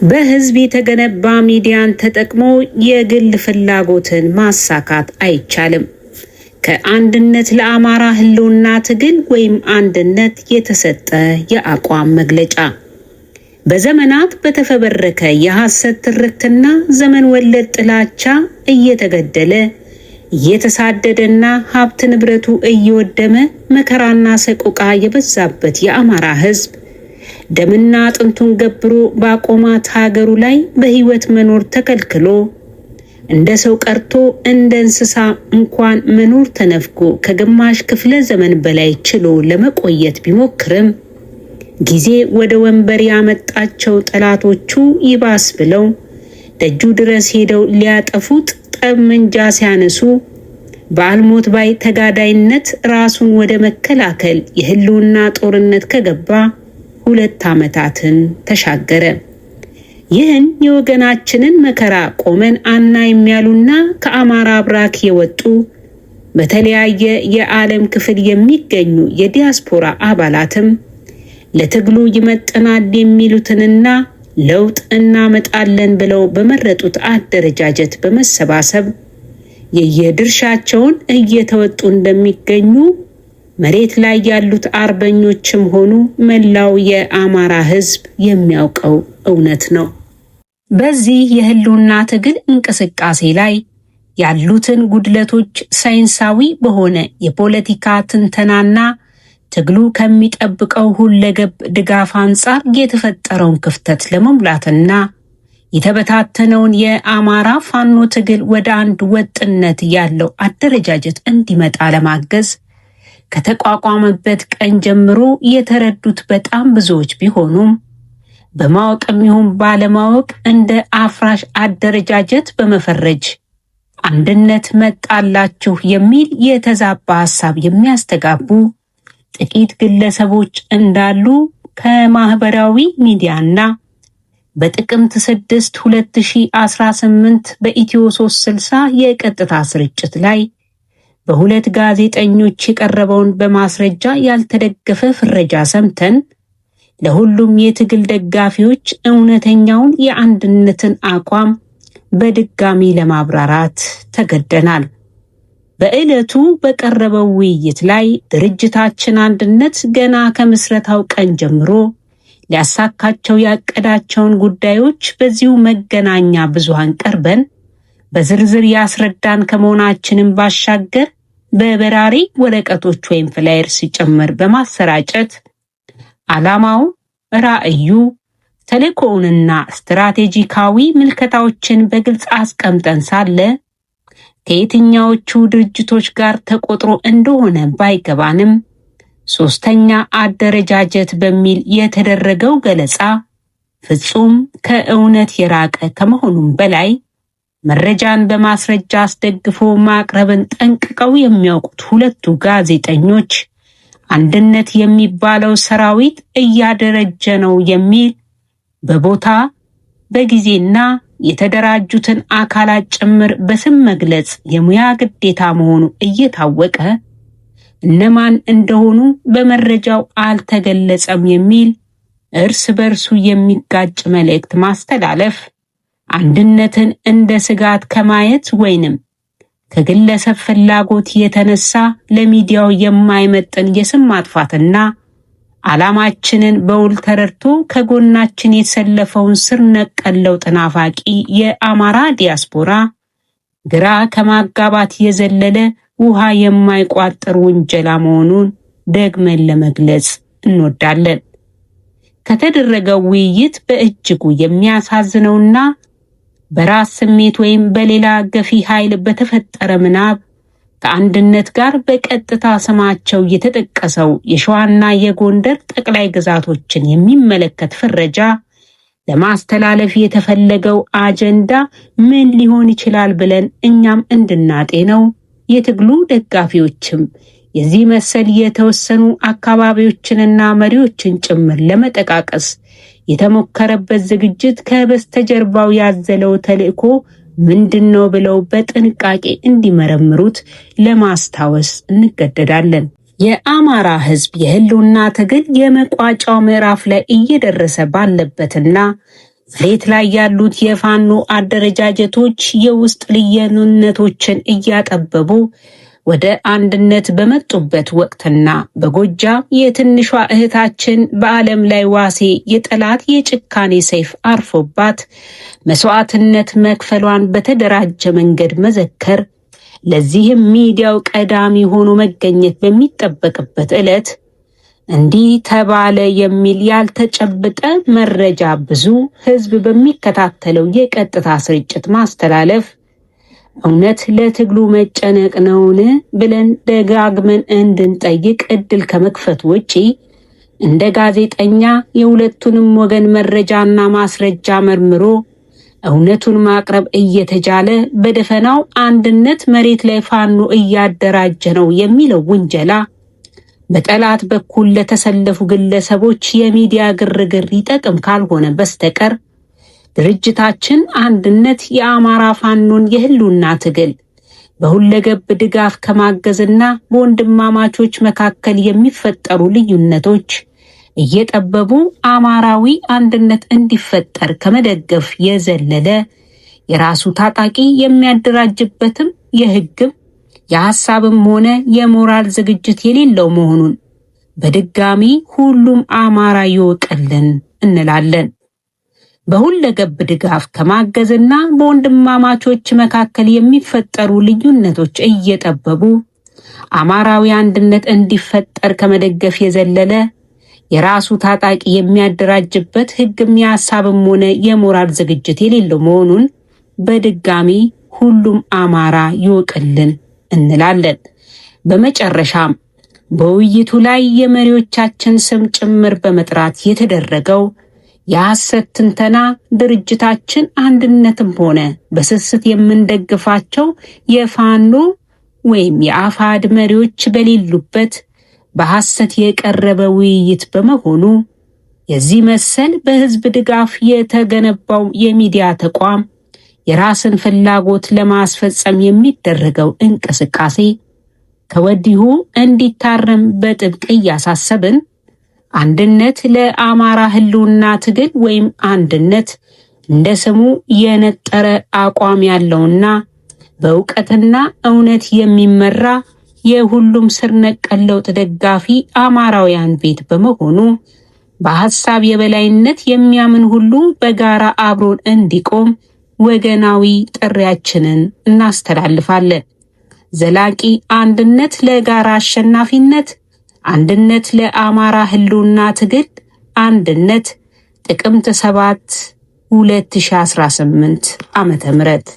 በህዝብ የተገነባ ሚዲያን ተጠቅሞ የግል ፍላጎትን ማሳካት አይቻልም። ከአንድነት ለአማራ ህልውና ትግል ወይም አንድነት የተሰጠ የአቋም መግለጫ። በዘመናት በተፈበረከ የሐሰት ትርክትና ዘመን ወለድ ጥላቻ እየተገደለ፣ እየተሳደደና ሀብት ንብረቱ እየወደመ መከራና ሰቆቃ የበዛበት የአማራ ህዝብ ደምና አጥንቱን ገብሮ ባቆማት ሀገሩ ላይ በህይወት መኖር ተከልክሎ፣ እንደ ሰው ቀርቶ እንደ እንስሳ እንኳን መኖር ተነፍጎ ከግማሽ ክፍለ ዘመን በላይ ችሎ ለመቆየት ቢሞክርም፣ ጊዜ ወደ ወንበር ያመጣቸው ጠላቶቹ ይባስ ብለው ደጁ ድረስ ሄደው ሊያጠፉት ጠመንጃ ሲያነሱ፣ በአልሞት ባይ ተጋዳይነት ራሱን ወደ መከላከል የህልውና ጦርነት ከገባ 2 ዓመታትን ተሻገረ። ይህን የወገናችንን መከራ ቆመን አናይም ያሉና ከአማራ አብራክ የወጡ በተለያየ የዓለም ክፍል የሚገኙ የዲያስፖራ አባላትም ለትግሉ ይመጥናል የሚሉትንና ለውጥ እናመጣለን ብለው በመረጡት አደረጃጀት በመሰባሰብ የየድርሻቸውን እየተወጡ እንደሚገኙ መሬት ላይ ያሉት አርበኞችም ሆኑ መላው የአማራ ሕዝብ የሚያውቀው እውነት ነው። በዚህ የህልውና ትግል እንቅስቃሴ ላይ ያሉትን ጉድለቶች ሳይንሳዊ በሆነ የፖለቲካ ትንተናና ትግሉ ከሚጠብቀው ሁለገብ ድጋፍ አንጻር የተፈጠረውን ክፍተት ለመሙላትና የተበታተነውን የአማራ ፋኖ ትግል ወደ አንድ ወጥነት ያለው አደረጃጀት እንዲመጣ ለማገዝ ከተቋቋመበት ቀን ጀምሮ የተረዱት በጣም ብዙዎች ቢሆኑም፣ በማወቅም ይሁን ባለማወቅ እንደ አፍራሽ አደረጃጀት በመፈረጅ አንድነት መጣላችሁ የሚል የተዛባ ሀሳብ የሚያስተጋቡ ጥቂት ግለሰቦች እንዳሉ ከማህበራዊ ሚዲያና በጥቅምት 6 2018 በኢትዮ 360 የቀጥታ ስርጭት ላይ በሁለት ጋዜጠኞች የቀረበውን በማስረጃ ያልተደገፈ ፍረጃ ሰምተን ለሁሉም የትግል ደጋፊዎች እውነተኛውን የአንድነትን አቋም በድጋሚ ለማብራራት ተገደናል። በዕለቱ በቀረበው ውይይት ላይ ድርጅታችን አንድነት ገና ከምስረታው ቀን ጀምሮ ሊያሳካቸው ያቀዳቸውን ጉዳዮች በዚሁ መገናኛ ብዙሃን ቀርበን በዝርዝር ያስረዳን ከመሆናችንም ባሻገር በበራሪ ወረቀቶች ወይም flyers ጭምር በማሰራጨት ዓላማው፣ ራዕዩ፣ ተልዕኮውንና ስትራቴጂካዊ ምልከታዎችን በግልጽ አስቀምጠን ሳለ፣ ከየትኛዎቹ ድርጅቶች ጋር ተቆጥሮ እንደሆነ ባይገባንም ሶስተኛ አደረጃጀት በሚል የተደረገው ገለጻ ፍጹም ከእውነት የራቀ ከመሆኑም በላይ፣ መረጃን በማስረጃ አስደግፎ ማቅረብን ጠንቅቀው የሚያውቁት ሁለቱ ጋዜጠኞች አንድነት የሚባለው ሰራዊት እያደረጀ ነው የሚል በቦታ፣ በጊዜና የተደራጁትን አካላት ጭምር በስም መግለጽ የሙያ ግዴታ መሆኑ እየታወቀ፣ እነማን እንደሆኑ በመረጃው አልተገለጸም የሚል እርስ በርሱ የሚጋጭ መልእክት ማስተላለፍ አንድነትን እንደ ስጋት ከማየት ወይንም ከግለሰብ ፍላጎት የተነሳ ለሚዲያው የማይመጥን የስም ማጥፋትና ዓላማችንን በውል ተረድቶ ከጎናችን የተሰለፈውን ስር ነቀል ለውጥ ናፋቂ የአማራ ዲያስፖራ ግራ ከማጋባት የዘለለ ውሃ የማይቋጥር ውንጀላ መሆኑን ደግመን ለመግለጽ እንወዳለን። ከተደረገው ውይይት በእጅጉ የሚያሳዝነውና በራስ ስሜት ወይም በሌላ ገፊ ኃይል በተፈጠረ ምናብ ከአንድነት ጋር በቀጥታ ስማቸው የተጠቀሰው የሸዋና የጎንደር ጠቅላይ ግዛቶችን የሚመለከት ፍረጃ ለማስተላለፍ የተፈለገው አጀንዳ ምን ሊሆን ይችላል ብለን እኛም እንድናጤነው፣ የትግሉ ደጋፊዎችም የዚህ መሰል የተወሰኑ አካባቢዎችንና መሪዎችን ጭምር ለመጠቃቀስ የተሞከረበት ዝግጅት ከበስተጀርባው ያዘለው ተልዕኮ ምንድን ነው ብለው በጥንቃቄ እንዲመረምሩት ለማስታወስ እንገደዳለን። የአማራ ሕዝብ የህልውና ትግል የመቋጫው ምዕራፍ ላይ እየደረሰ ባለበትና መሬት ላይ ያሉት የፋኖ አደረጃጀቶች የውስጥ ልዩነቶችን እያጠበቡ ወደ አንድነት በመጡበት ወቅትና በጎጃም የትንሿ እህታችን በዓለም ላይ ዋሴ የጠላት የጭካኔ ሰይፍ አርፎባት መስዋዕትነት መክፈሏን በተደራጀ መንገድ መዘከር፣ ለዚህም ሚዲያው ቀዳሚ ሆኖ መገኘት በሚጠበቅበት ዕለት እንዲህ ተባለ የሚል ያልተጨበጠ መረጃ ብዙ ሕዝብ በሚከታተለው የቀጥታ ስርጭት ማስተላለፍ እውነት ለትግሉ መጨነቅ ነውን ብለን ደጋግመን እንድንጠይቅ እድል ከመክፈት ውጪ እንደ ጋዜጠኛ የሁለቱንም ወገን መረጃና ማስረጃ መርምሮ እውነቱን ማቅረብ እየተቻለ በደፈናው አንድነት መሬት ላይ ፋኖ እያደራጀ ነው የሚለው ውንጀላ በጠላት በኩል ለተሰለፉ ግለሰቦች የሚዲያ ግርግር ይጠቅም ካልሆነ በስተቀር ድርጅታችን አንድነት የአማራ ፋኖን የህልውና ትግል በሁለገብ ድጋፍ ከማገዝና በወንድማማቾች መካከል የሚፈጠሩ ልዩነቶች እየጠበቡ አማራዊ አንድነት እንዲፈጠር ከመደገፍ የዘለለ የራሱ ታጣቂ የሚያደራጅበትም የህግም የሐሳብም ሆነ የሞራል ዝግጅት የሌለው መሆኑን በድጋሚ ሁሉም አማራ ይወቅልን እንላለን። በሁለገብ ድጋፍ ከማገዝና በወንድማማቾች መካከል የሚፈጠሩ ልዩነቶች እየጠበቡ አማራዊ አንድነት እንዲፈጠር ከመደገፍ የዘለለ የራሱ ታጣቂ የሚያደራጅበት ህግም የሐሳብም ሆነ የሞራል ዝግጅት የሌለው መሆኑን በድጋሚ ሁሉም አማራ ይወቅልን እንላለን። በመጨረሻም በውይይቱ ላይ የመሪዎቻችን ስም ጭምር በመጥራት የተደረገው የሐሰት ትንተና ድርጅታችን አንድነትም ሆነ በስስት የምንደግፋቸው የፋኖ ወይም የአፋድ መሪዎች በሌሉበት በሐሰት የቀረበ ውይይት በመሆኑ የዚህ መሰል በህዝብ ድጋፍ የተገነባው የሚዲያ ተቋም የራስን ፍላጎት ለማስፈጸም የሚደረገው እንቅስቃሴ ከወዲሁ እንዲታረም በጥብቅ እያሳሰብን፣ አንድነት ለአማራ ህልውና ትግል ወይም አንድነት እንደ ስሙ የነጠረ አቋም ያለውና በእውቀትና እውነት የሚመራ የሁሉም ስር ነቀል ለውጥ ደጋፊ አማራውያን ቤት በመሆኑ በሐሳብ የበላይነት የሚያምን ሁሉ በጋራ አብሮን እንዲቆም ወገናዊ ጥሪያችንን እናስተላልፋለን። ዘላቂ አንድነት ለጋራ አሸናፊነት፣ አንድነት ለአማራ ህልውና ትግል፣ አንድነት ጥቅምት 7 2018 ዓመተ ምህረት።